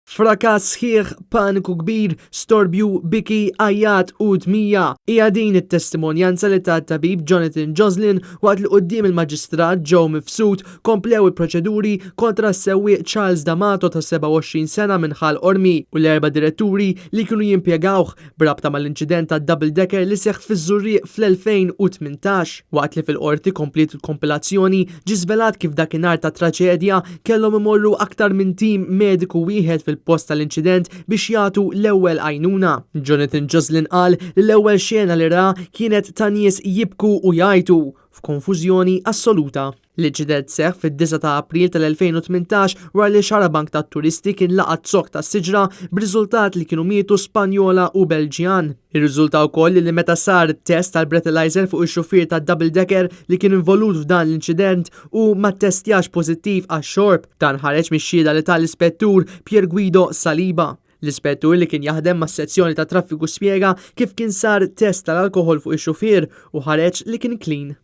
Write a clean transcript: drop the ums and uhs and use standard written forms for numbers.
Frakass sħiħ, paniku kbir, storbju, biki, għajjat u dmija. Hija din it-testimonjanza li ta t-tabib Jonathan Joslin waqt li quddiem il-Maġistrat Joe Mifsud komplew il-proċeduri kontra s-sewwieq Charles D'Amato ta' 27 sena minn Ħal Qormi u l-erba' diretturi li kienu jimpjegawh b'rabta mal-inċident tad-double decker li seħħ fiż-Żurrieq fl-2018. Waqt li fil-Qorti kompliet il-kompilazzjoni, ġie żvelat kif dakinhar tat-traġedja kellhom imorru aktar minn tim mediku wieħed fil-post tal-inċident biex jagħtu l-ewwel għajnuna. Jonathan Joslin qal li l-ewwel xena li ra kienet ta' nies jibku u jgħajtu, f'konfużjoni assoluta. L-inċident seħħ fid-9 ta' April tal-2018 wara li xarabank tat-turisti kien laqat zokk ta' siġra b'riżultat li kienu mietu Spanjola u Belġjan. Irriżulta wkoll li meta sar test tal-breathalyzer fuq ix-xufier tad-double decker li kien involut f'dan l-inċident hu ma ttestjax pożittiv għax-xorb. Dan ħareġ mix-xhieda li ta l-Ispettur Pier Guido Saliba. L-ispettur li kien jaħdem mas-sezzjoni tat-traffiku spjega kif kien sar test tal-alkoħol fuq ix-xufier u ħareġ li kien clean.